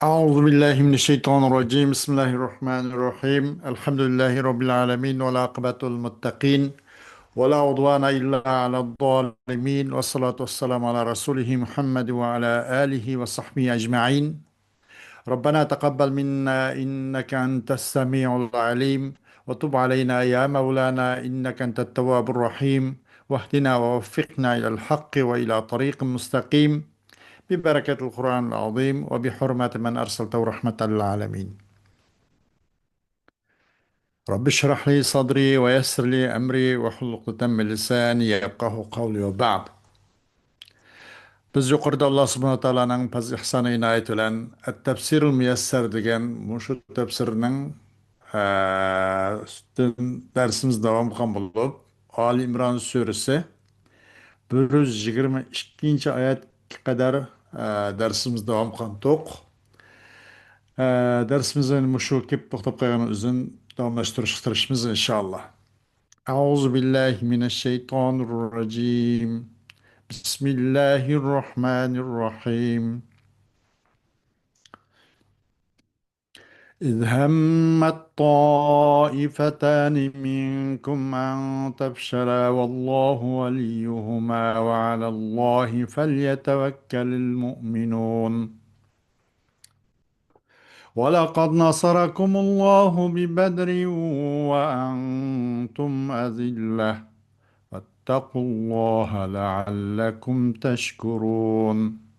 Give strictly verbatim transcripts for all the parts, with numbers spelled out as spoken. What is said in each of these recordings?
أعوذ بالله من الشيطان الرجيم. بسم الله الرحمن الرحيم. الحمد لله رب العالمين، والعاقبة للمتقين، ولا عدوان إلا على الظالمين، والصلاة والسلام على رسوله محمد وعلى آله وصحبه أجمعين. ربنا تقبل منا إنك أنت السميع العليم، وتب علينا يا مولانا إنك أنت التواب الرحيم، واهدنا ووفقنا إلى الحق وإلى طريق مستقيم، ببركة القرآن العظيم وبحرمة من أرسلته رحمة للعالمين. رب اشرح لي صدري ويسر لي أمري واحلل عقدة من لساني يفقهوا قولي وبعد. بىز يۇقىرىدا ئاللا سۇبھانەھۇ ۋە تائالانىڭ پەزلى ئىھسانى ئىنايىتى بىلەن ئەت-تەپسىرۇل مۇيەسسەر دېگەن مۇشۇ تەپسىرنىڭ، ئە، ئۈستىدىن دەرسىمىز داۋام قىلغان بولۇپ، ئالى ئىمران سۈرىسى بىر يۈز يىگىرمە ئىككىنچى ئايەتكە قەدەر، ئە، دەرسىمىز داۋام قىلغانتۇق. ئە، دەرسىمىزنى مۇشۇ كېلىپ توختاپ قالغان ئۆزىدىن داۋاملاشتۇرۇشقا تىرىشىمىز، ئىنشائاللا. أعوذ بالله من الشيطان الرجيم. بسم الله الرحمن الرحيم. إذ همت طائفتان منكم أن تفشلا والله وليهما وعلى الله فليتوكل المؤمنون. ولقد نصركم الله ببدر وأنتم أذلة فاتقوا الله لعلكم تشكرون.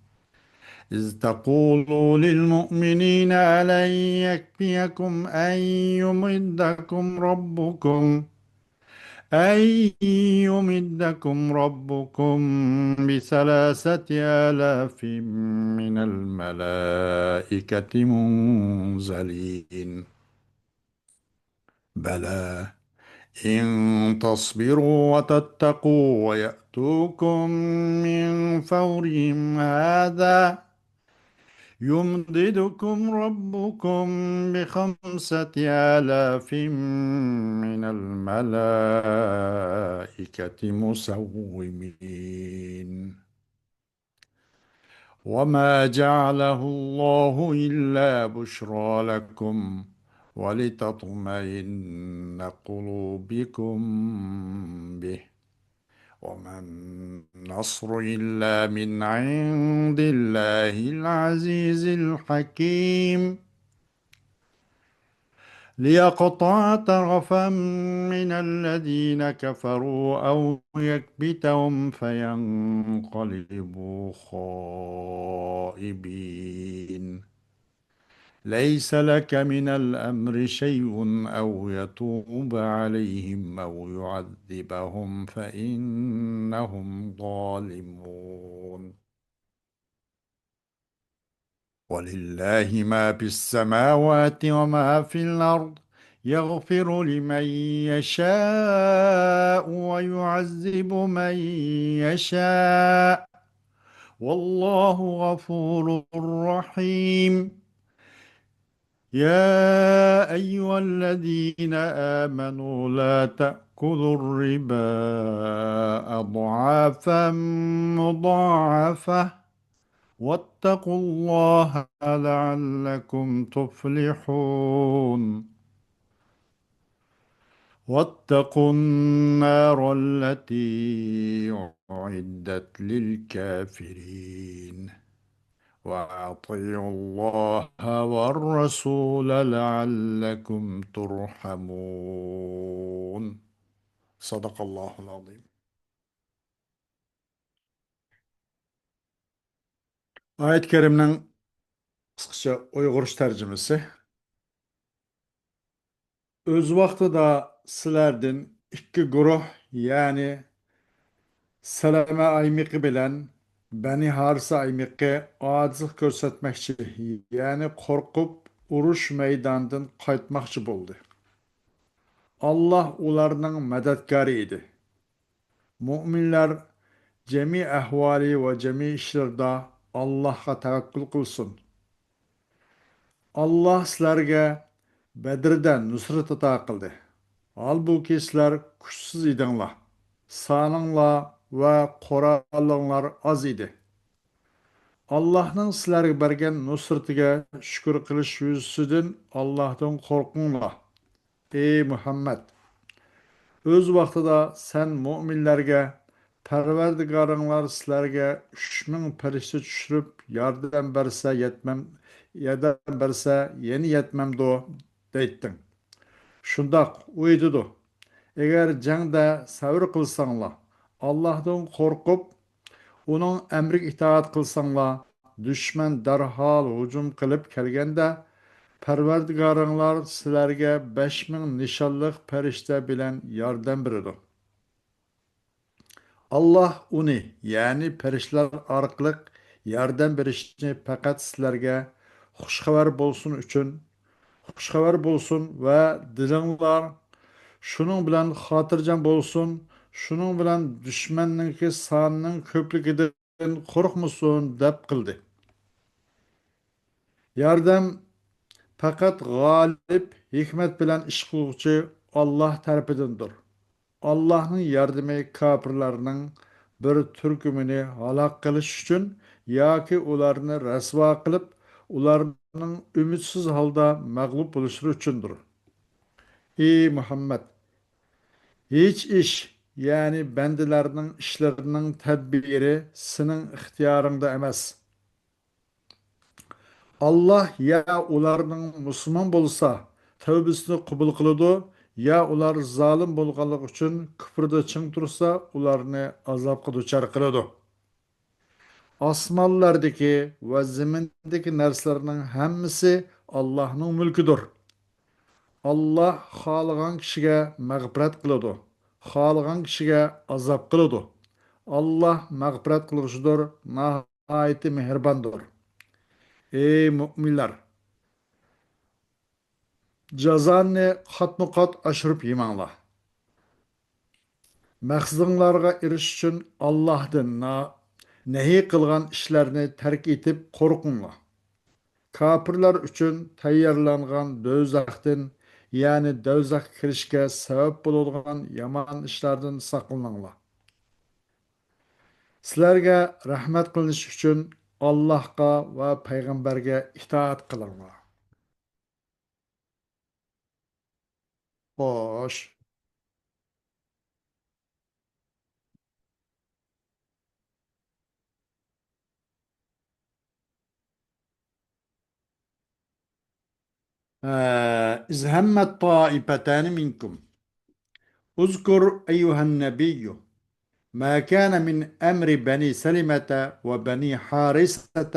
إذ تقول للمؤمنين ألن يكفيكم أن يمدكم ربكم أن يمدكم ربكم بثلاثة آلاف من الملائكة منزلين. بلى إن تصبروا وتتقوا ويأتوكم من فورهم هذا يمددكم ربكم بخمسة آلاف من الملائكة مسومين. وما جعله الله إلا بشرى لكم ولتطمئن قلوبكم به وما النصر إلا من عند الله العزيز الحكيم. ليقطع طرفا من الذين كفروا أو يكبتهم فينقلبوا خائبين. ليس لك من الأمر شيء أو يتوب عليهم أو يعذبهم فإنهم ظالمون. ولله ما في السماوات وما في الأرض يغفر لمن يشاء ويعذب من يشاء والله غفور رحيم. يا أيها الذين آمنوا لا تأكلوا الربا أضعافا مضاعفة واتقوا الله لعلكم تفلحون. واتقوا النار التي أعدت للكافرين. وأطيعوا الله والرسول لعلكم ترحمون. صدق الله العظيم. ئايەت كەرىمنىڭ قىسقىچە ئۇيغۇرچە تەرجىمىسى. ئۆز ۋاقتىدا سىلەردىن ئىككى گۇرۇھ، يەنى سەلەمە ئايمىقى بىلەن بەنى ھارىسە ئايمىقى ئاجىزلىق كۆرسەتمەكچى، يەنى قورقۇپ ئۇرۇش مەيدانىدىن قايتماقچى بولدى. ئاللاھ ئۇلارنىڭ مەدەتكارى ئىدى. مۆمىنلەر جەمئىي ئەھۋالى ۋە جەمئىي ئىشلىرىدا ئاللاھقا تەۋەككۈل قىلسۇن. ئاللاھ سىلەرگە بەدرىدە نۇسرەت ئاتا قىلدى. ھالبۇكى، سىلەر كۈچسىز ئىدىڭلار، سانىڭلار ۋە قورالىڭلار ئاز ئىدى. ئاللاھنىڭ سىلەرگە بەرگەن نۇسرىتىگە شۈكۈر قىلىش يۈزىسىدىن ئاللاھتىن قورقۇڭلار. ئەي مۇھەممەد! ئۆز ۋاقتىدا سەن مۇئمىنلەرگە، پەرۋەردىگارىڭلار سىلەرگە ئۈچ مىڭ پەرىشتە چۈشۈرۈپ ياردەم بەرسە يەتمەم، ياردەم بەرسە يەنە يەتمەمدۇ؟ دەيتتىڭ. شۇنداق، ئۇ ئېيتىدۇ، ئەگەر جەڭدە سەۋر قىلساڭلار، ئاللاھتىن قورقۇپ، ئۇنىڭ ئەمرىگە ئىتائەت قىلساڭلار، دۈشمەن دەرھال ھۇجۇم قىلىپ كەلگەندە، پەرۋەردىگارىڭلار سىلەرگە بەش مىڭ نىشانلىق پەرىشتە بىلەن ياردەم بېرىدۇ. ئاللاھ ئۇنى، يەنى پەرىشتىلەر ئارقىلىق ياردەم بېرىشنى پەقەت سىلەرگە خۇشخەۋەر بولسۇن ئۈچۈن، خۇشخەۋەر بولسۇن ۋە دىلىڭلار شۇنىڭ بىلەن خاتىرجەم بولسۇن، شۇنىڭ بىلەن دۈشمەننىڭكى سانىنىڭ كۆپلۈكىدىن قورقمىسۇن دەپ قىلدى. ياردەم پەقەت غالىب، ھېكمەت بىلەن ئىش قىلغۇچى ئاللاھ تەرىپىدىندۇر. ئاللاھنىڭ ياردىمى كاپىرلارنىڭ بىر تۈركۈمىنى ھالاك قىلىش ئۈچۈن ياكى ئۇلارنى رەسۋا قىلىپ، ئۇلارنىڭ ئۈمىدسىز ھالدا مەغلۇپ بولۇشلىرى ئۈچۈندۇر. ئى مۇھەممەد! ھېچ ئىش، يەنى بەندىلەرنىڭ ئىشلىرىنىڭ تەدبىرى سېنىڭ ئىختىيارىڭدا ئەمەس. ئاللاھ يا ئۇلارنىڭ مۇسۇلمان بولسا، تەۋبىسىنى قوبۇل قىلىدۇ، يا ئۇلار زالىم بولغانلىقى ئۈچۈن كۇپرىدا چىڭ تۇرسا، ئۇلارنى ئازابقا دۇچار قىلىدۇ. ئاسمانلاردىكى ۋە زېمىندىكى نەرسىلەرنىڭ ھەممىسى ئاللاھنىڭ مۈلكىدۇر. ئاللاھ خالىغان كىشىگە مەغپىرەت قىلىدۇ، خالىغان كىشىگە ئازاب قىلىدۇ. ئاللاھ مەغپىرەت قىلغۇچىدۇر، ناھايىتى مېھرىباندۇر. ئەي مۇئمىنلار! جازانى قاتمۇ قات ئاشۇرۇپ يېمەڭلار. مەقسىتىڭلارغا ئېرىشىش ئۈچۈن ئاللاھتىن نا-، نەھى قىلغان ئىشلارنى تەرك ئېتىپ قورقۇڭلار. كاپىرلار ئۈچۈن تەييارلانغان دوزاختىن، يەنى دوزاخقا كىرىشكە سەۋەب بولىدىغان يامان ئىشلاردىن ساقلىنىڭلار. سىلەرگە رەھمەت قىلىنىش ئۈچۈن ئاللاھقا ۋە پەيغەمبەرگە ئىتائەت قىلىڭلار. خوش. آه، إذ همت طائفتان منكم. اذكر أيها النبي ما كان من أمر بني سلمة وبني حارثة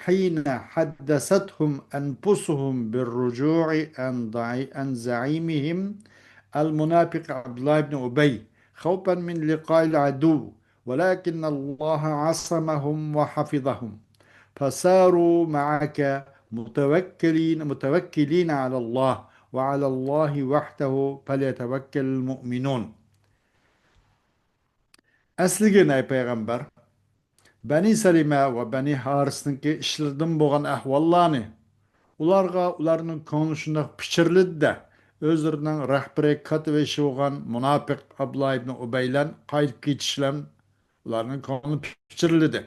حين حدثتهم أنفسهم بالرجوع عن ضعي-، عن زعيمهم المنافق عبد الله بن أبي، خوفا من لقاء العدو، ولكن الله عصمهم وحفظهم، فساروا معك متوكلين، متوكلين على الله، وعلى الله وحده فليتوكل المؤمنون. ئەسلىگىن، ئەي پەيغەمبەر، بەنى سەلىمە ۋە بەنى ھارىسنىڭكى ئىشلىرىدىن بولغان ئەھۋاللارنى، ئۇلارغا ئۇلارنىڭ كۆڭلى شۇنداق پىچىرلىدى-دە، ئۆزلىرىنىڭ رەھبىرى، كاتتىبېشى بولغان مۇناپىق ئابدۇللا ئىبنى ئۇبەي بىلەن قايتىپ كېتىش بىلەن ئۇلارنىڭ كۆڭلى پىچىرلىدى.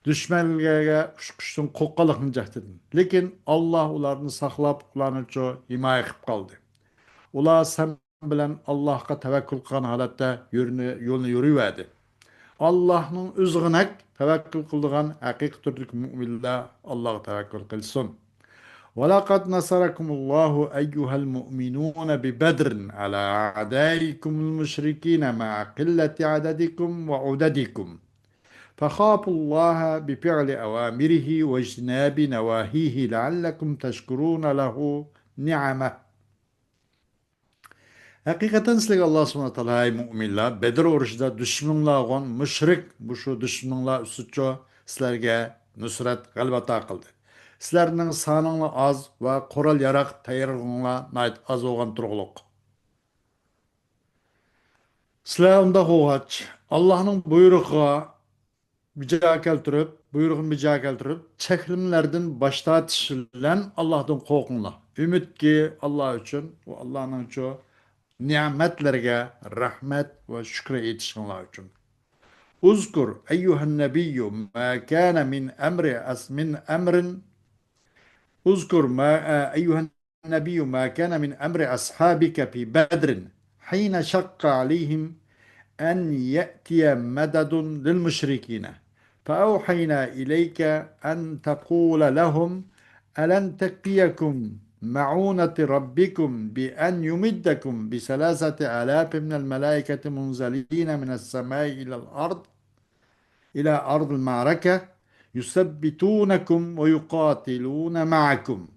دۈشمەنلەرگە ئۇچقۇچتىن قورققانلىقىنى جەھدىدىن. لېكىن ئاللا ئۇلارنى ساقلاپ، ئۇلارنىچۇ ھىمايە قىلىپ قالدى. ئۇلار سەن بىلەن ئاللاھقا تەۋەككۈل قىلغان ھالەتتە يولنى، يولنى يۈرۈۋەردى. ئاللاھنىڭ ئۆزىغىنەك تەۋەككۈل قىلىدىغان ھەقىقىي تۈردىكى مۇئمىنلار ئاللاھقا تەۋەككۈل قىلسۇن. ولقد نصركم الله أيها المؤمنون ببدر على أعدائكم المشركين مع قلة عددكم وعددكم. فخافوا الله بفعل أوامره واجتناب نواهيه لعلكم تشكرون له نعمه. ھەقىقەتەن سىلەرگە ئاللا سۇبھانەھۇ ۋە تائالا، ھەي مۇئمىنلار، بەدر ئۇرۇشىدا دۈشمىنىڭلار بولغان مۇشرىك مۇشۇ دۈشمىنىڭلار ئۈستىچۇ سىلەرگە نۇسرەت، غەلىبە ئاتا قىلدى. سىلەرنىڭ سانىڭلار ئاز ۋە قورال-ياراغ تەييارلىقىڭلار ناھايىتى ئاز بولغان تۇرغۇلۇق. سىلەر ئۇنداق بولغاچ، ئاللاھنىڭ بۇيرۇقىغا بىجا كەلتۈرۈپ، بۇيرۇقىنى بىجا كەلتۈرۈپ، چەكلىمىلەردىن باش تارتىش بىلەن ئاللاھتىن قورقۇڭلار. ئۈمىدكى ئاللا ئۈچۈن، ئۇ ئاللانىڭچۇ نېمەتلىرىگە رەھمەت ۋە شۈكرى ئېيتىشىڭلار ئۈچۈن. اذكر أيها النبي ما كان من أمر أس-، من أمر، اذكر ما، آه، أيها النبي ما كان من أمر أصحابك في بدر حين شق عليهم أن يأتي مدد للمشركين، فأوحينا إليك أن تقول لهم: ألن تكفيكم معونة ربكم بأن يمدكم بثلاثة آلاف من الملائكة منزلين من السماء إلى الأرض، إلى أرض المعركة، يثبتونكم ويقاتلون معكم.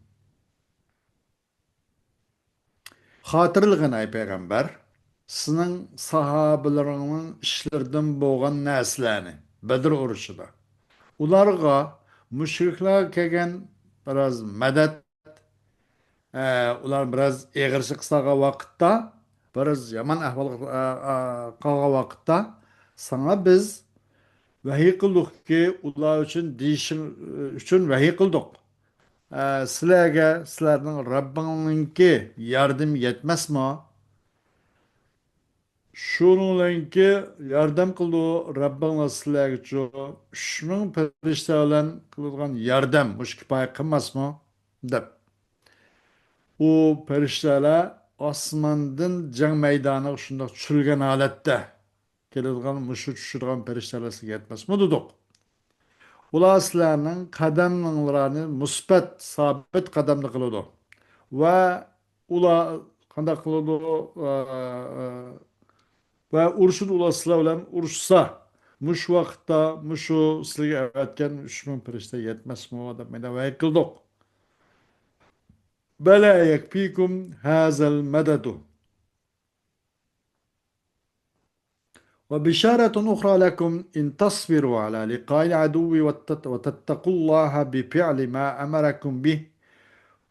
خاتىرىلىغىن، ئەي پەيغەمبەر، سېنىڭ ساھابىلىرىڭنىڭ ئىشلىرىدىن بولغان نەرسىلەرنى، بەدر ئۇرۇشىدا. ئۇلارغا مۇشرىكلار كەلگەن بىراز مەدەت، ئە، ئۇلار بىراز ئېغىرچىلىق سالغان ۋاقىتتا، بىراز يامان ئەھۋالغا، ئە، ئە، قالغان ۋاقىتتا، ساڭا بىز ۋەھىي قىلدۇقكى، ئۇلار ئۈچۈن دېيىشىڭ ئۈچۈن ۋەھىي قىلدۇق. ئە، سىلەرگە سىلەرنىڭ رەببىڭنىڭكى ياردىمى يەتمەسمۇ؟ شۇنىڭ بىلەنكى ياردەم قىلىدۇ رەببىڭلار سىلەرگىچۇ، ئۈچ مىڭ پەرىشتە بىلەن قىلىدىغان ياردەم مۇشۇ كۇپايە قىلماسمۇ؟ دەپ. ئۇ پەرىشتەلەر ئاسماندىن جەڭ مەيدانىغا شۇنداق چۈشۈرۈلگەن ھالەتتە كېلىدىغان، مۇشۇ چۈشىدىغان پەرىشتەلەر سىلەرگە يەتمەسمۇ دېدۇق. ئۇلار سىلەرنىڭ قەدەملىرىنى مۇسبەت، سابىت قەدەمدە قىلىدۇ. ۋە ئۇلار قانداق قىلىدۇ؟ ئە، ئە، ۋە ئۇرۇشىدۇ ئۇلار سىلەر بىلەن ئۇرۇشسا، مۇشۇ ۋاقىتتا، مۇشۇ سىلەرگە ئەۋەتكەن ئۈچ مىڭ پەرىشتە يەتمەسمۇ دەپ مەيدان ۋەھىي قىلدۇق. بەلە يەكفىكۇم ھازەل مەدەدۇ. وبشارة أخرى لكم إن تصبروا على لقاء العدو وتت-، وتتقوا الله بفعل ما أمركم به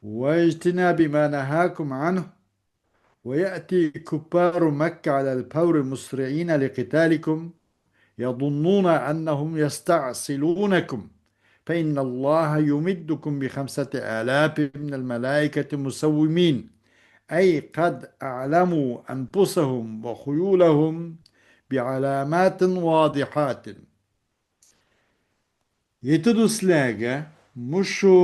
واجتناب ما نهاكم عنه، ويأتي كفار مكة على الفور مسرعين لقتالكم يظنون أنهم يستعسلونكم، فإن الله يمدكم بخمسة آلاف من الملائكة مسومين، أي قد أعلموا أنفسهم وخيولهم بعلامات واضحات. يېتىدۇ سىلەرگە مۇشۇ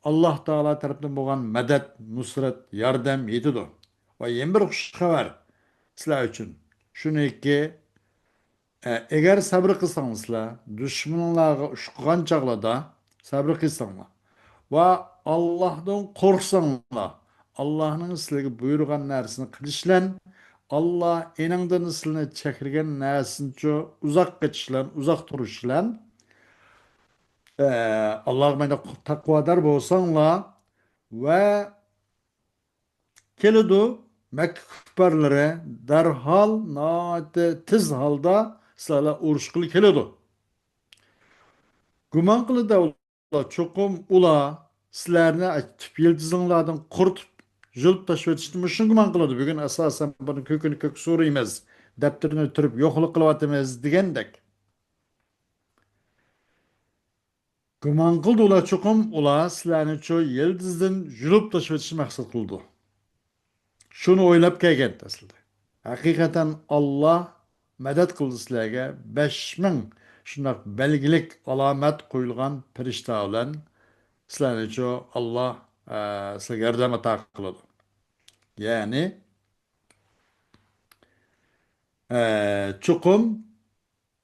ئاللاھ تائالا تەرىپىدىن بولغان مەدەت، نۇسرەت، ياردەم يېتىدۇ. ۋە يەنە بىر خۇش خەۋەر سىلەر ئۈچۈن. شۇنىكى، ئە، ئەگەر سەۋر قىلساڭلار، دۈشمىنىڭلارغا ئۇشقۇغان چاغلاردا سەۋر قىلساڭلار ۋە ئاللاھتىن قورقساڭلار، ئاللاھنىڭ سىلەرگە بۇيرۇغان نەرسىنى قىلىش بىلەن، ئاللاھ ئېنىڭدىن سىلىنى چەكلىگەن نەرسىنىچۇ ئۇزاق قېچىش بىلەن، ئۇزاق تۇرۇش بىلەن، ئە، ئاللاھقا مەندە تەقۋادار بولساڭلار ۋە كېلىدۇ، مەككە كۇپپارلىرى دەرھال ناھايىتى تېز ھالدا سىلەرلەر ئۇرۇشقىلى كېلىدۇ. گۇمان قىلىدۇ ئۇلار، چوقۇم ئۇلار سىلەرنى تۈپ يىلتىزىڭلاردىن قۇرۇتۇپ، يۇلۇپ تاشلىۋېتىشنى مۇشۇنى گۇمان قىلىدۇ. بۈگۈن ئاساسەن بۇنى كۆكىنى كۆك سورۇيمىز، دەپتىرىنى تۈرۈپ يوقلۇق قىلىۋاتىمىز دېگەندەك. گۇمان قىلدى ئۇلار، چوقۇم ئۇلار سىلەرنىچۇ يىلتىزدىن يۇلۇپ تاشلىۋېتىشنى مەقسەت قىلىدۇ. شۇنى ئويلاپ كەلگەن ئەسلىدە. ھەقىقەتەن ئاللاھ مەدەت قىلدى سىلەرگە، بەش مىڭ شۇنداق بەلگىلىك ئالامەت قويۇلغان پەرىشتە بىلەن سىلەرنىچۇ ئاللاھ، ئە، سىلەرگە ياردەم ئاتا قىلىدۇ. يەنى، ئە، چوقۇم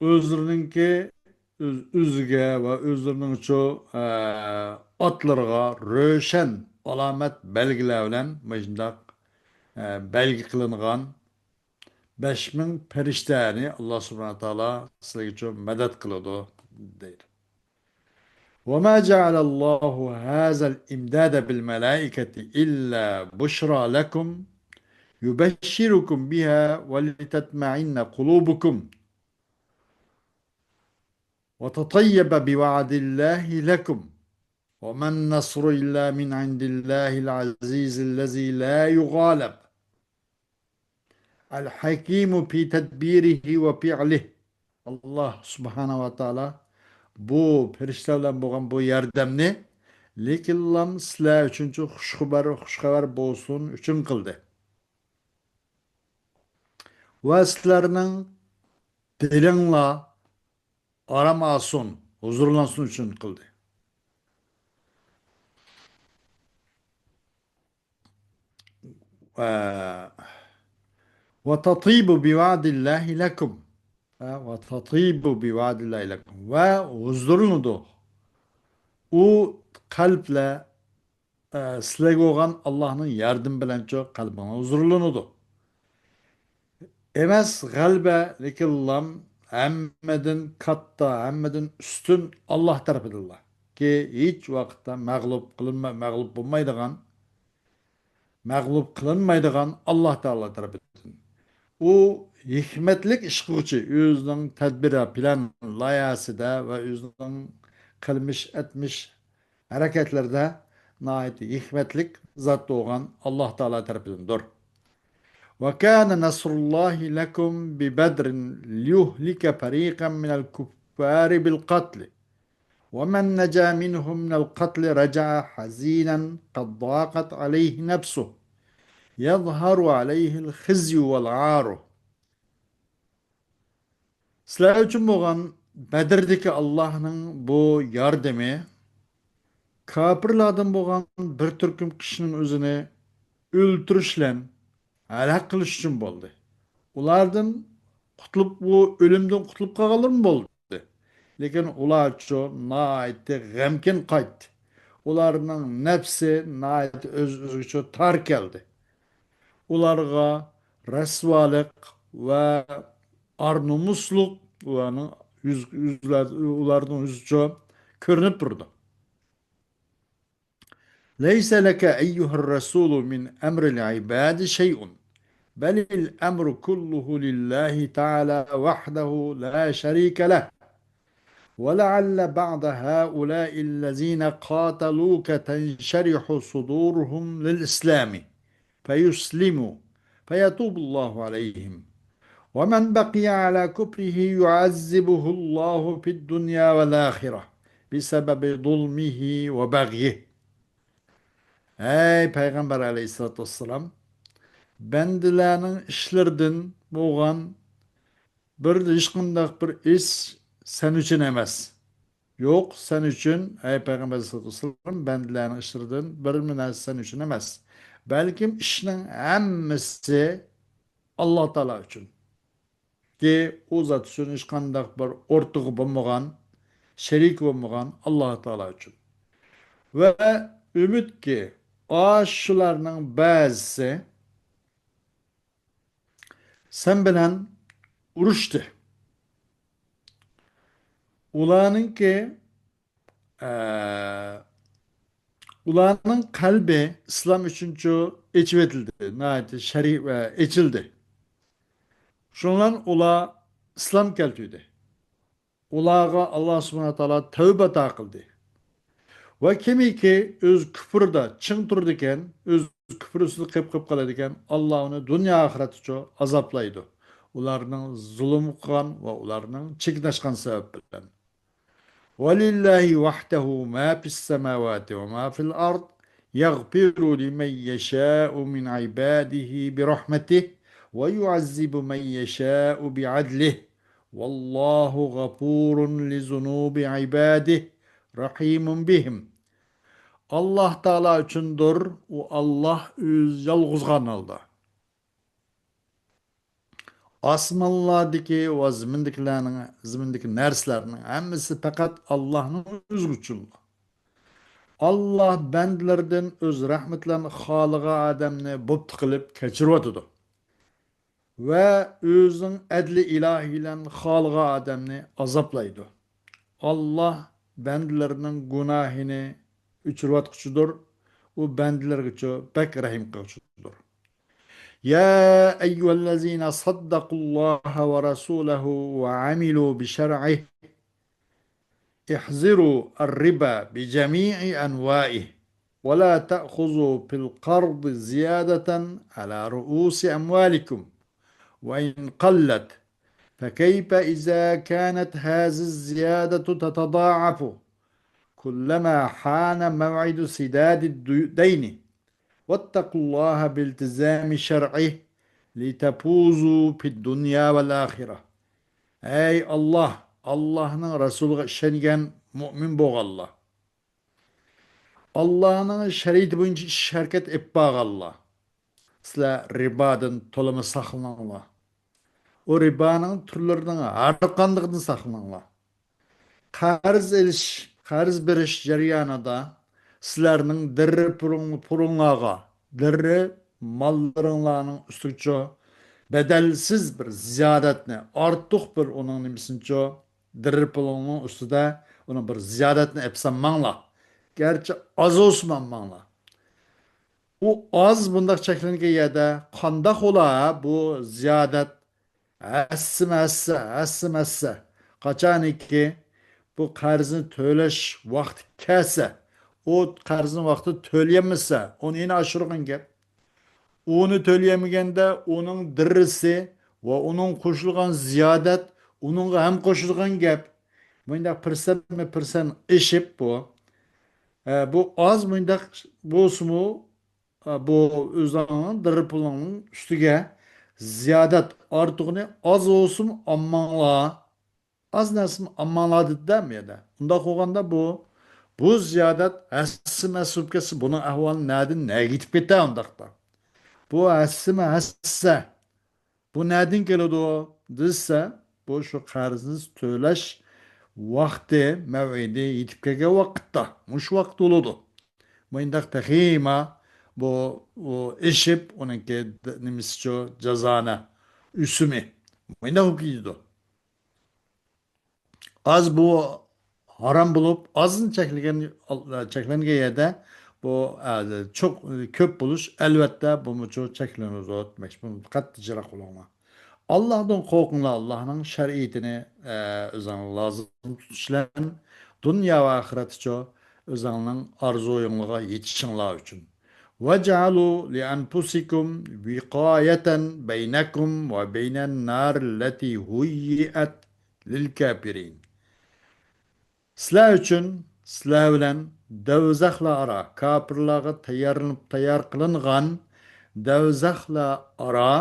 ئۆزلىرىنىڭكى ئۆز-، ئۆزىگە ۋە ئۆزلىرىنىڭچۇ، ئە، ئاتلىرىغا روشەن ئالامەت بەلگىلەر بىلەن مۇشۇنداق، ئە، بەلگە قىلىنغان بەش مىڭ پەرىشتەنى ئاللاھ سۇبھانەھۇ ۋە تائالا سىلەرگىچۇ مەدەت قىلىدۇ، دەيدۇ. وما جعل الله هذا الإمداد بالملائكة إلا بشرى لكم يبشركم بها ولتطمئن قلوبكم وتطيب بوعد الله لكم وما النصر إلا من عند الله العزيز الذي لا يغالب الحكيم في تدبيره وفعله. ئاللاھ سۇبھانەھۇ ۋە تائالا بۇ پەرىشتە بىلەن بولغان بۇ ياردەمنى، لېكىنلا سىلەر ئۈچۈنچۇ خۇش خەۋەر، خۇش خەۋەر بولسۇن ئۈچۈن قىلدى. ۋە سىلەرنىڭ دىلىڭلار ئارام ئالسۇن، ھۇزۇرلانسۇن ئۈچۈن قىلدى. وتطيب بوعد الله لكم. ۋە تەتىيبۇ بىۋەئدىللاھى لەكۇم. ۋە ھۇزۇرلىنىدۇ. ئۇ قەلبلەر، ئە، سىلەرگە بولغان ئاللاھنىڭ ياردىمى بىلەنچۇ قەلبىڭلار ھۇزۇرلىنىدۇ. ئەمەس غەلىبە، لېكىن لام ھەممىدىن كاتتا، ھەممىدىن ئۈستۈن ئاللاھ تەرىپىدىنلا. كى ھېچ ۋاقىتتا مەغلۇپ قىلىنما-، مەغلۇپ بولمايدىغان، مەغلۇپ قىلىنمايدىغان ئاللاھ تائالا تەرىپىدىن. ئۇ ھېكمەتلىك ئىش قىلغۇچى، ئۆزىنىڭ تەدبىر، پىلان، لايىھەسىدە ۋە ئۆزىنىڭ قىلمىش، ئەتمىش ھەرىكەتلىرىدە ناھايىتى ھېكمەتلىك زات بولغان ئاللاھ تائالا تەرىپىدىندۇر. وكان نصر الله لكم ببدر ليهلك فريقا من الكفار بالقتل ومن نجا منهم من القتل رجع حزينا قد ضاقت عليه نفسه يظهر عليه الخزي والعار. سىلەر ئۈچۈن بولغان بەدردىكى ئاللاھنىڭ بۇ ياردىمى كاپىرلاردىن بولغان بىر تۈركۈم كىشىنىڭ ئۆزىنى ئۆلتۈرۈش بىلەن ھالاك قىلىش ئۈچۈن بولدى. ئۇلاردىن قۇتۇلۇپ، ئۇ ئۆلۈمدىن قۇتۇلۇپ قالغانلىرىمۇ بولدى. لېكىن ئۇلارچۇ ناھايىتى غەمكىن قايتتى. ئۇلارنىڭ نەپسى ناھايىتى ئۆز-ئۆزىگىچۇ تار كەلدى. ئۇلارغا رەسۋالىق ۋە ئار-نومۇسلۇق ئۇلارنىڭ يۈز-، يۈزلەر-، ئۇلارنىڭ يۈزىچۇ كۆرۈنۈپ تۇرىدۇ. ليس لك أيها الرسول من أمر العباد شيء، بل الأمر كله لله تعالى وحده لا شريك له، ولعل بعض هؤلاء الذين قاتلوك تنشرح صدورهم للإسلام فيسلموا فيتوب الله عليهم، ومن بقي على كفره يعذبه الله في الدنيا والآخرة بسبب ظلمه وبغيه. ئەي پەيغەمبەر ئەلەيھىسسالاتۇ ۋەسسالام، بەندىلەرنىڭ ئىشلىرىدىن بولغان بىر، ھېچقانداق بىر ئىش سەن ئۈچۈن ئەمەس. يوق، سەن ئۈچۈن، ئەي پەيغەمبەر ئەلەيھىسسالاتۇ ۋەسسالام، بەندىلەرنىڭ ئىشلىرىدىن بىر نەرسە سەن ئۈچۈن ئەمەس. بەلكىم ئىشنىڭ ھەممىسى ئاللاھ تائالا ئۈچۈن. كى ئۇ زات ئۈچۈن ھېچقانداق بىر ئورتىقى بولمىغان، شېرىكى بولمىغان ئاللاھ تائالا ئۈچۈن. ۋە ئۈمىدكى، ئاشۇلارنىڭ بەزىسى سەن بىلەن ئۇرۇشتى. ئۇلارنىڭكى، ئە، ئۇلارنىڭ قەلبى ئىسلام ئۈچۈنچۇ ئېچىۋېتىلدى، ناھايىتى شەرى-، ئە، ئېچىلدى. شۇنىڭ بىلەن ئۇلار ئىسلام كەلتۈردى. ئۇلارغا ئاللاھ سۇبھانەھۇ ۋە تائالا تەۋبە ئاتا قىلدى. ۋە كىمكى ئۆز كۇپرىدا چىڭ تۇرىدىكەن، ئۆز كۇپرى ئۈستىدە قېپ-قېپ قالىدىكەن، ئاللاھ ئۇنى دۇنيا ئاخىرەتتىچۇ ئازابلايدۇ. ئۇلارنىڭ زۇلۇم قىلغان ۋە ئۇلارنىڭ چىركىنلەشكەن سەۋەب بىلەن. ولله وحده ما في السماوات وما في الأرض يغفر لمن يشاء من عباده برحمته ويعذب من يشاء بعدله والله غفور لذنوب عباده رحيم بهم. ئاللاھ تائالا ئۈچۈندۇر، ئۇ ئاللاھ ئۆزى يالغۇز قالغان ھالدا. ئاسمانلاردىكى ۋە زېمىندىكىلەرنىڭ، زېمىندىكى نەرسىلەرنىڭ ھەممىسى پەقەت ئاللاھنىڭ ئۆزى ئۈچۈن. ئاللاھ بەندىلىرىدىن ئۆز رەھمىتى بىلەن خالىغان ئادەمنى بوپتا قىلىپ كەچۈرۈۋاتىدۇ. ۋە ئۆزىنىڭ ئەدلى ئىلاھى بىلەن خالىغان ئادەمنى ئازابلايدۇ. ئاللاھ بەندىلىرىنىڭ گۇناھىنى ئۆچۈرۈۋەتكۈچىدۇر. ئۇ بەندىلىرىگىچۇ بەك رەھىم قىلغۇچىدۇر. يا أيها الذين صدقوا الله ورسوله وعملوا بشرعه احذروا الربا بجميع أنواعه ولا تأخذوا في القرض زيادة على رؤوس أموالكم وإن قلت، فكيف إذا كانت هذه الزيادة تتضاعف كلما حان موعد سداد الدين واتقوا الله بالتزام شرعه لتفوزوا في الدنيا والآخرة. ئەي ئاللاھ، ئاللاھنىڭ رەسۇلىغا ئىشەنگەن مۇئمىن بولغانلار، ئاللاھنىڭ شەرىئىتى بويىچە ئىش ھەرىكەت ئېلىپ بارغانلار، سىلەر رىبادىن تولىمۇ ساقلىنىڭلار. ئۇ رىبانىڭ تۈرلىرىنىڭ ھەر قاندىقىدىن ساقلىنىڭلار. قەرز ئېلىش، قەرز بېرىش جەريانىدا سىلەرنىڭ دىررى پۇلۇڭ-، پۇلۇڭلارغا، دىررى ماللىرىڭلارنىڭ ئۈستىگىچۇ بەدەلسىز بىر زىيادەتنى، ئارتۇق بىر ئۇنىڭ نېمىسىنىچۇ، دىررى پۇلۇڭنىڭ ئۈستىدە ئۇنىڭ بىر زىيادەتنى ئېلىپ سالماڭلار. گەرچە ئاز بولسىمۇ ئالماڭلار. ئۇ ئاز بۇنداق چەكلەنگەن يەردە قانداق بولا بۇ زىيادەت؟ ھەسسىمۇ ھەسسە، ھەسسىمۇ ھەسسە. قاچانكى بۇ قەرزنى تۆلەش ۋاقتى كەلسە، ئۇ قەرزنى ۋاقتىدا تۆلىيەلمىسە، ئۇنى يەنە ئاشۇرغان گەپ. ئۇنى تۆلىيەلمىگەندە ئۇنىڭ دىررىسى ۋە ئۇنىڭ قوشۇلغان زىيادەت ئۇنىڭغا ھەم قوشۇلغان گەپ. مۇنداق پىرسەنتمۇ پىرسەنت ئېشىپ بۇ. ئە، بۇ ئاز مۇنداق بولسىمۇ، ئە، بۇ ئۆزۈڭنىڭ دىررە پۇلۇڭنىڭ ئۈستىگە زىيادەت ئارتۇقىنى ئاز بولسىمۇ ئالماڭلار. ئاز نەرسىنى ئالماڭلار دېدى-دە بۇ يەردە. ئۇنداق بولغاندا بۇ، بۇ زىيادەت ھەسسىمۇ ھەسسە بولۇپ كەتسە، بۇنىڭ ئەھۋالى نەدىن نەگە يېتىپ كېتە ئۇنداقتا؟ بۇ ھەسسىمۇ ھەسسە. بۇ نەدىن كېلىدۇ دېسە، بۇ شۇ قەرزنى تۆلەش ۋاقتى، مەۋئىدى يېتىپ كەلگەن ۋاقىتتا، مۇشۇ ۋاقىت بولىدۇ. مۇنداق تېخىمۇ بۇ، بۇ ئېشىپ، ئۇنىڭكى د-، نېمىسىچۇ، جازانە ئۆسۈمى. مۇنداق بولۇپ كېتىدۇ. ئاز بۇ ھارام بولۇپ، ئازنى چەكلىگەن، چەكلەنگەن يەردە بۇ، ئە، چوق، كۆپ بولۇش، ئەلۋەتتە، بۇمۇچۇ چەكلىنىدۇ دېمەكچى. بۇنى قەتئىي جىراق بولۇڭلار. ئاللاھتىن قورقۇڭلار، ئاللاھنىڭ شەرىئىتىنى، ئە، ئۆزۈڭلار لازىم تۇتۇش بىلەن دۇنيا ۋە ئاخىرەتتىچۇ ئۆزۈڭلارنىڭ ئارزۇيۇڭلارغا يېتىشىڭلار ئۈچۈن. وَاجْعَلُوا لِأَنْفُسِكُمْ وِقَايَةً بَيْنَكُمْ وَبَيْنَ النَّارِ الَّتِي هُيِّئَتْ لِلْكَافِرِينَ. سىلەر ئۈچۈن، سىلەر بىلەن دەۋزەخلەر ئارا، كاپىرلارغا تەييارلىنىپ، تەييار قىلىنغان دەۋزەخلەر ئارا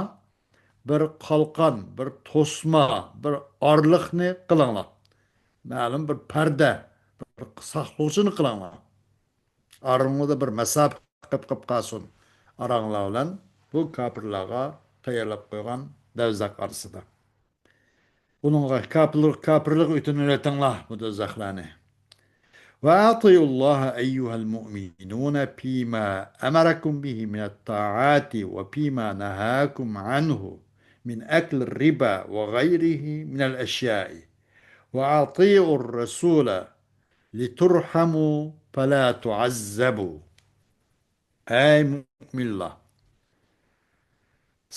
بىر قالقان، بىر توسما، بىر ئارىلىقنى قىلىڭلار. مەلۇم بىر پەردە، بىر ساقلىغۇچىنى قىلىڭلار. ئارىڭلاردا بىر مەساپە قىلىپ قىلىپ قالسۇن. ئاراڭلار بىلەن بۇ كاپىرلارغا تەييارلاپ قويغان دەۋزەخ ئارىسىدا. ئۇنىڭغا كاپىرلىق، كاپىرلىق ئۆتۈنۈۋېتىڭلار بۇ دەۋزەخلەرنى. وَأَطِيعُوا اللَّهَ أَيُّهَا الْمُؤْمِنُونَ فِيمَا أَمَرَكُمْ بِهِ مِنَ الطَّاعَاتِ وَفِيمَا نَهَاكُمْ عَنْهُ مِنْ أَكْلِ الرِّبَا وَغَيْرِهِ مِنَ الْأَشْيَاءِ وَأَطِيعُوا الرَّسُولَ لِتُرْحَمُوا فَلَا تُعَذَّبُوا. ئەي مۇئمىنلار!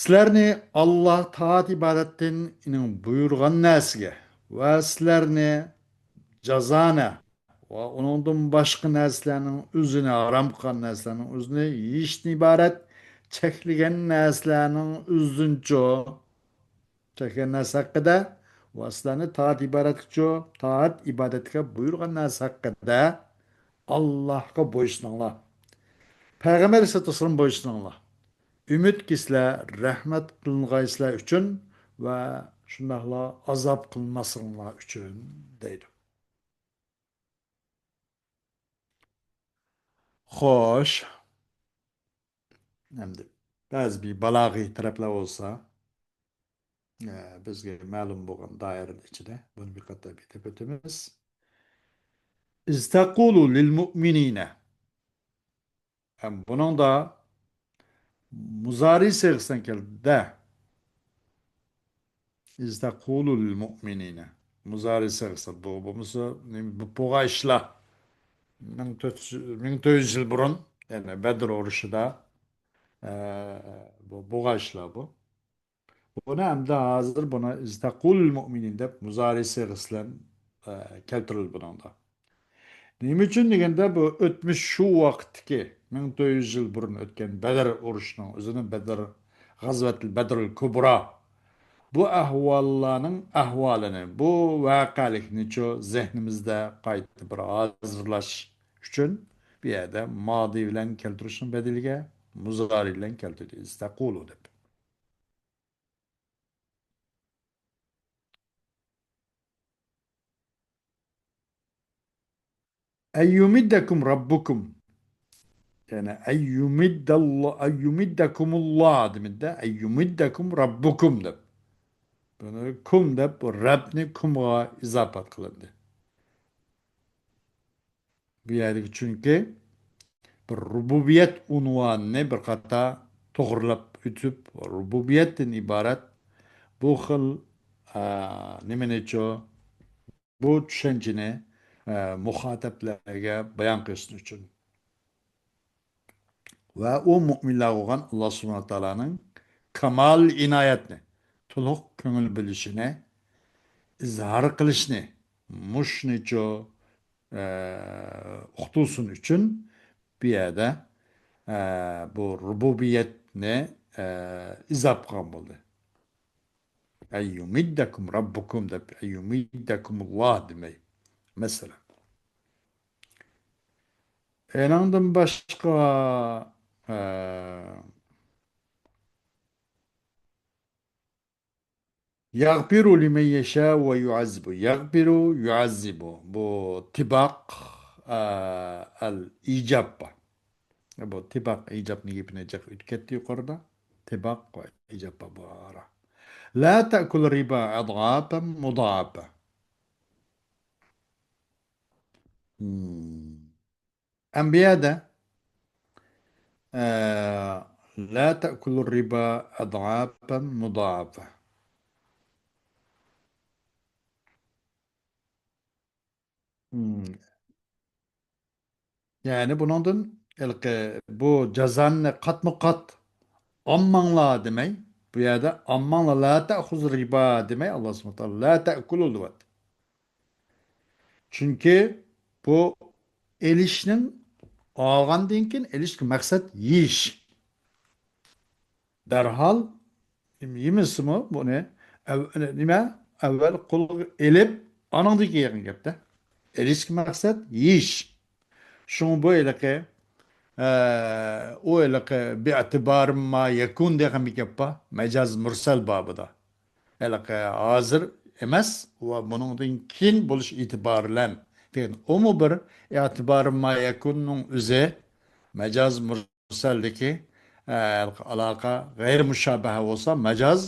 سىلەرنى ئاللاھ تائەت ئىبادەتتىن ئېنىڭ بۇيرۇغان نەرسىگە ۋە سىلەرنى جازانە ۋە ئۇنىڭدىن باشقا نەرسىلەرنىڭ ئۆزىنى، ھارام قىلغان نەرسىلەرنىڭ ئۆزىنى يېيىشتىن ئىبارەت چەكلىگەن نەرسىلەرنىڭ ئۆزىنىچۇ چەكلىگەن نەرسە ھەققىدە ۋە سىلەرنى تائەت ئىبادەتكىچۇ، تائەت ئىبادەتكە بۇيرۇغان نەرسە ھەققىدە ئاللاھقا بويسۇنۇڭلار. پەيغەمبەر ئەلەيھىسسالاتۇ ۋەسسالامغا بويسۇنۇڭلار. ئۈمىدكى سىلەر رەھمەت قىلىنغايسىلەر ئۈچۈن ۋە شۇنداقلا ئازاب قىلىنماسلىقىڭلار ئۈچۈن دەيدۇ. خوش. ئەمدى بەزى بىر بالاغىي تەرەپلەر بولسا، ئە، بىزگە مەلۇم بولغان دائىرە ئىچىدە بۇنى بىر قېتىم ئېيتىپ ئۆتىمىز. إِذْ تَقُولُ لِلْمُؤْمِنِينَ. ھەم بۇنىڭدا مۇزارى سىيغىسىدىن كەلدى-دە. إِذْ تَقُولُ لِلْمُؤْمِنِينَ. مۇزارى سىيغىسى بۇ، بولمىسا، نېمە، بولۇپ بولغان ئىشلار. مىڭ تۆت يۈز، مىڭ تۆت يۈز يىل بۇرۇن، يەنى بەدر ئۇرۇشىدا، ئە، بۇ، بولغان ئىشلار بۇ. بۇنى ئەمدى ھازىر بۇنى إِذْ تَقُولُ لِلْمُؤْمِنِينَ دەپ مۇزارى سىيغىسى بىلەن، ئە، كەلتۈرۈلدى بۇنىڭدا. نېمە ئۈچۈن دېگەندە، بۇ ئۆتمۈش شۇ ۋاقىتتىكى مىڭ تۆت يۈز يىل بۇرۇن ئۆتكەن بەدر ئۇرۇشىنىڭ ئۆزىنى، بەدر، غەزۋەتىل بەدرىل كۇبرا، بۇ ئەھۋاللارنىڭ ئەھۋالىنى، بۇ ۋەقەلىكنىچۇ زېھنىمىزدە قايتا بىر ھازىرلاش ئۈچۈن بۇ يەردە مادى بىلەن كەلتۈرۈشنىڭ بەدىلىگە مۇزارى بىلەن كەلتۈردى، إِذْ تَقُولُ دەپ. ئەييۇمىددەكۇم رەببۇكۇم. يەنى ئەييۇمىددەللا-، ئەييۇمىددەكۇمۇللا دېمىدى-دە، ئەييۇمىددەكۇم رەببۇكۇم دەپ. بۇنى كۇم دەپ، بۇ رەبنى كۇمغا ئىزاپەت قىلىندى. بۇ يەردىكى چۈنكى بىر رۇبۇبىيەت ئۇنۋانىنى بىر قاتار توغرىلاپ ئۆتۈپ، رۇبۇبىيەتتىن ئىبارەت بۇ خىل، ئە، نېمىنىچۇ، بۇ چۈشەنچىنى، ئە، مۇخاتەپلەرگە بايان قىلىش ئۈچۈن. ۋە ئۇ مۆمىنلەرگە بولغان ئاللا سۇبھانەھۇ ۋە تائالانىڭ كامال ئىنايەتنى، تولۇق كۆڭۈل بۆلۈشىنى ئىزھار قىلىشنى، مۇشۇنىچۇ، ئە، ئۇقتۇرسۇن ئۈچۈن بۇ يەردە، ئە، بۇ رۇبۇبىيەتنى، ئە، ئىزاپ قىلغان بولدى. ئەييۇمىددەكۇم رەببۇكۇم دەپ، ئەييۇمىددەكۇمۇللا دېمەي. مەسىلەن. ئېنىڭدىن باشقا، ئە، يەغپىرۇ لىمەن يەشا ۋە يۇئەززىبۇ. يەغپىرۇ، يۇئەززىبۇ. بۇ تىباق، ئە، ئەل ئىجاب بار. بۇ تىباق ئىجابنىڭ گېپىنى جىق ئۆتۈپ كەتتى يۇقىرىدا. تىباق ۋە ئىجاب بار بۇ ئارا. لا تەئكۇل رىبا ئەضئافەن مۇضائەفە. مم. ئەنبىيادا، ئە، لا تەئكۇلۇر رىبا ئەضئافەن مۇضائەفە. مم. يەنى بۇنىڭدىن ھېلىقى بۇ جازانى قاتمۇ قات ئالماڭلار دېمەي، بۇ يەردە ئالماڭلار، لا تەخۇز رىبا دېمەي، ئاللا سۇبھانەھۇ ۋە تائالا لا تەئكۇلۇ دەۋاتتى. چۈنكى بۇ ئېلىشنىڭ، ئالغاندىن كېيىن ئېلىشتىكى مەقسەت يېيىش. دەرھال يېمىسىمۇ بۇنى ئەۋ-، نېمە، ئەۋۋەل قولغا ئېلىپ، ئانىڭدىن كېيىن يەيدىغان گەپتە. ئېلىشتىكى مەقسەت يېيىش. شۇڭا بۇ ھېلىقى، ئە، ئۇ ھېلىقى بىئەتىبارىم ما يەكۇن دېگەن بىر گەپ بار. مەجاز مۇرسەل بابىدا. ھېلىقى ھازىر ئەمەس، ۋە بۇنىڭدىن كېيىن بولۇش ئېتىبارى بىلەن دېگەن. ئۇمۇ بىر ئېتىبارىم ما يەكۇننىڭ ئۆزى مەجاز مۇرسەلدىكى، ئە، ئالاقە غەيرىي مۇشابەھە بولسا مەجاز،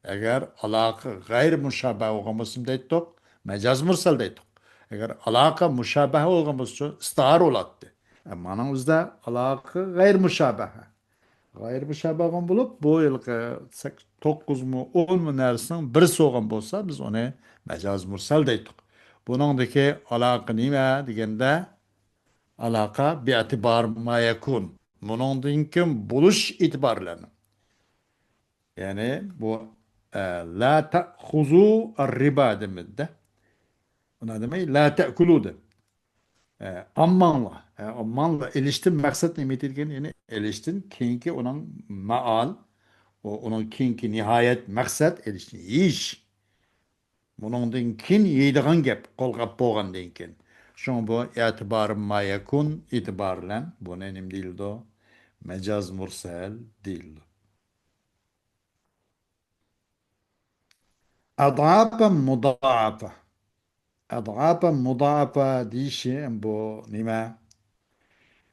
ئەگەر ئالاقە غەيرىي مۇشابەھە بولغان بولسا نېمە دەيتتۇق؟ مەجاز مۇرسەل دەيتتۇق. ئەگەر ئالاقە مۇشابەھە بولغان بولسا ئىستىئارە بولاتتى. ئەمما ئۇنىڭ ئۆزىدە ئالاقە غەيرىي مۇشابەھە. غەيرىي مۇشابەھە بولغان بولۇپ، بۇ ھېلىقى سەك-، توققۇزمۇ، ئونمۇ نەرسىنىڭ بىرسى بولغان بولسا، بىز ئۇنى مەجاز مۇرسەل دەيتتۇق. بۇنىڭدىكى ئالاقە نېمە دېگەندە، ئالاقە بىئەتىبار ما يەكۇن. بۇنىڭدىن كېيىن بولۇش ئېتىبارى بىلەن. يەنى بۇ، ئە، لا تەخۇزۇ رىبا دېمىدى-دە. ئۇنى دېمەي، لا تەئكۇلۇ دېدى. ئە، ئالماڭلار. ئە، ئالماڭلار. ئېلىشتىن مەقسەت نېمە دېگەن؟ يەنى ئېلىشتىن كېيىنكى ئۇنىڭ مائال، ئۇ، ئۇنىڭ كېيىنكى نىھايەت مەقسەت ئېلىشتىن يېيىش. بۇنىڭدىن كېيىن يەيدىغان گەپ، قولغا ئاپ بولغاندىن كېيىن. شۇڭا بۇ ئېتىبارى ما يەكۇن ئېتىبارى بىلەن بۇنى نېمە دېيىلىدۇ؟ مەجاز مۇرسەل دېيىلىدۇ. ئەضئافەن مۇدائەفە. ئەضئافەن مۇدائەفە دېيىشى بۇ نېمە؟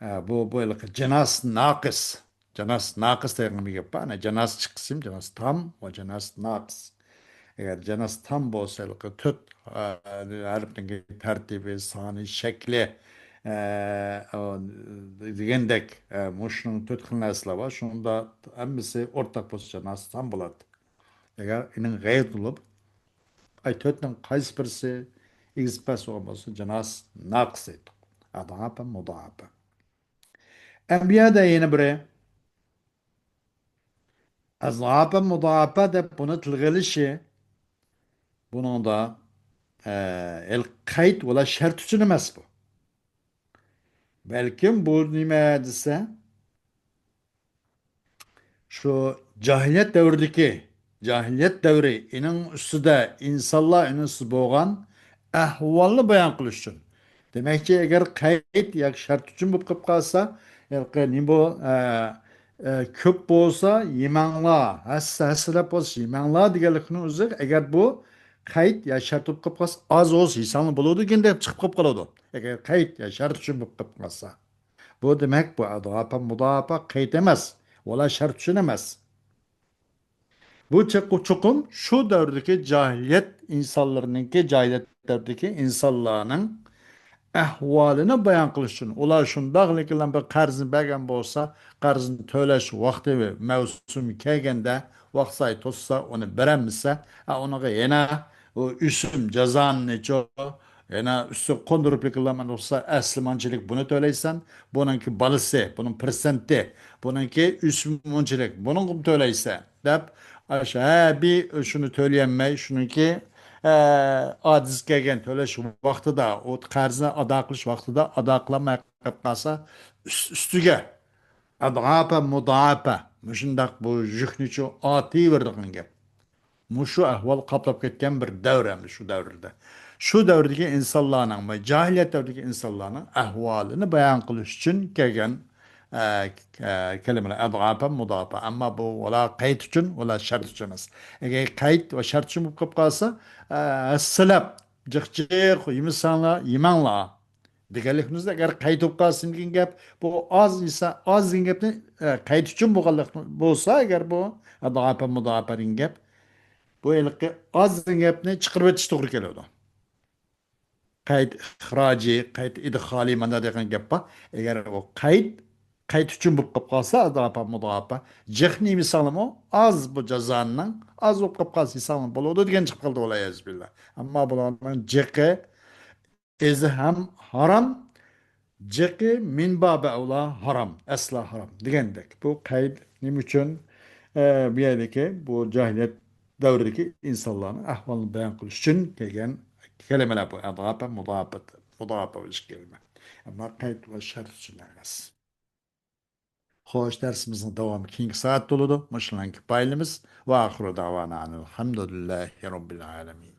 ئە، بۇ، بۇ ھېلىقى جىناس ناقىس. جىناس ناقىس دېگەن بىر گەپ بار. ئەنە جىناس قىسىم، جىناس تام ۋە جىناس ناقىس. ئەگەر جىناس تام بولسا، ھېلىقى تۆت، ئە، ھەرپنىڭ تەرتىپى، سانى، شەكلى، ئە، ئە، دېگەندەك، ئە، مۇشۇنىڭ تۆت خىل نەرسىلەر بار. شۇنىڭدا ھەممىسى ئورتاق بولسا، جىناس تام بولاتتى. ئەگەر ئېنىڭ غەيرىي بولۇپ، ئاي، تۆتنىڭ قايسى بىرسى ئېگىز پەس بولغان بولسا، جىناس ناقىس دەيدۇ. ئەضئافەن مۇدائەفە. ئەنبىيادا يەنە بىرى، ئەزئافەن مۇدائەپە دەپ بۇنى تىلغا ئېلىشى، بۇنىڭدا، ئە، ھېلىقى قەيت ۋە شەرت ئۈچۈن ئەمەس بۇ. بەلكىم بۇ نېمە دېسە، شۇ جاھىلىيەت دەۋرىدىكى، جاھىلىيەت دەۋرى، ئېنىڭ ئۈستىدە ئىنسانلار ئېنىڭ ئۈستىدە بولغان ئەھۋالنى بايان قىلىش ئۈچۈن. دېمەكچى، ئەگەر قەيت ياكى شەرت ئۈچۈن بولۇپ قېلىپ قالسا، ھېلىقى نېمە بۇ، ئە، ئە، كۆپ بولسا يېمەڭلار، ھەسسە، ھەسسىلەپ بولسا يېمەڭلار دېگەنلىكنىڭ ئۆزى، ئەگەر بۇ قەيت يا شەرت بولۇپ قالسا، ئاز بولسا ھېسابلىنىپ بولىدۇ دېگەندەك چىقىپ قالىدۇ. ئەگەر قەيت يا شەرت ئۈچۈن بولۇپ قالسا. بۇ دېمەك، بۇ ئەدغاپە مۇداپە قەيت ئەمەس. ۋالا شەرت ئۈچۈن ئەمەس. بۇ چوقۇ-، چوقۇم شۇ دەۋردىكى جاھىلىيەت ئىنسانلىرىنىڭكى، جاھىلىيەت دەۋرىدىكى ئىنسانلارنىڭ ئەھۋالىنى بايان قىلىش ئۈچۈن، ئۇلار شۇنداقلىكىلا بىر قەرزنى بەرگەن بولسا، قەرزنى تۆلەش ۋاقتى ۋە مەۋسۇمى كەلگەندە، ۋاقىت سائەت توشسا، ئۇنى بېرەلمىسە، ئە، ئۇنىڭغا يەنە ئۇ ئۆسۈم جازانىچۇ، يەنە ئۈستىگە قوندۇرۇپلىكىلا، مانا بولسا ئەسلى مۇنچىلىك بۇنى تۆلەيسەن، بۇنىڭكى بالىسى، بۇنىڭ پىرسەنتى، بۇنىڭكى ئۆسۈمى مۇنچىلىك، بۇنىڭغىمۇ تۆلەيسەن دەپ، ئاشۇ ھەر بىر شۇنى تۆلىيەلمەي، شۇنىڭكى، ئە، ئاجىز كەلگەن تۆلەش ۋاقتىدا، ئۇ قەرزنى ئادا قىلىش ۋاقتىدا ئادا قىلالماي قېلىپ قالسا، ئۈست-، ئۈستىگە ئەدغاپە مۇداپە، مۇشۇنداق بۇ يۈكنىچۇ ئارتىۋېرىدىغان گەپ. مۇشۇ ئەھۋال قاپلاپ كەتكەن بىر دەۋر ئەمدى شۇ دەۋردە. شۇ دەۋردىكى ئىنسانلارنىڭ، جاھىلىيەت دەۋرىدىكى ئىنسانلارنىڭ ئەھۋالىنى بايان قىلىش ئۈچۈن كەلگەن، ئە، ئە، كەلىمىلەر ئەدغاپە، مۇداپە. ئەمما بۇ ۋالا قەيت ئۈچۈن، ۋالا شەرت ئۈچۈن ئەمەس. ئەگەر قەيت ۋە شەرت ئۈچۈن بولۇپ قېلىپ قالسا، ئە، ھەسسىلەپ، جىق جىق يېمىساڭلار، يېمەڭلار دېگەنلىك. ئەگەر قەيت بولۇپ قالسا دېگەن گەپ، بۇ ئاز يېسە، ئاز دېگەن گەپنى، ئە، قەيت ئۈچۈن بولغانلىق بولسا، ئەگەر بۇ ئەدغاپە مۇداپە دېگەن گەپ، بۇ ھېلىقى ئاز دېگەن گەپنى چىقىرىۋېتىش توغرا كېلىدۇ. قەيت ئىخراجى، قەيت ئىدخالى، مانا دېگەن گەپ بار. ئەگەر ئۇ قەيت، قەيت ئۈچۈن بولۇپ قېلىپ قالسا، ئەدغاپە مۇداپە، جىقنى يېمىسەڭلارمۇ، ئاز بۇ جازانىڭ، ئاز بولۇپ قېلىپ قالسا يېسەڭلار بولىدۇ دېگەن چىقىپ قالدى، ۋەلئىيەزۇ بىللا. ئەمما بۇلارنىڭ جىقى ئۆزى ھەم ھارام، جىقى مىن بابى ئەۋلا ھارام، ئەسلا ھارام دېگەندەك. بۇ قەيت نېمە ئۈچۈن، ئە، بۇ يەردىكى بۇ جاھىلىيەت دەۋرىدىكى ئىنسانلارنىڭ ئەھۋالىنى بايان قىلىش ئۈچۈن كەلگەن كەلىمىلەر بۇ. ئەدغاپە، مۇداپە، مۇداپە بولۇش كەلىمە. ئەمما قەيت ۋە شەرت ئۈچۈن ئەمەس. خوش، دەرسىمىزنىڭ داۋامى كېيىنكى سائەتتە بولىدۇ. مۇشۇلارنى كۇپايىلىمىز. ۋە ئاخىرۇ داۋانا ئەنىل ھەمدۇلىللاھى رەببىل ئالەمىن.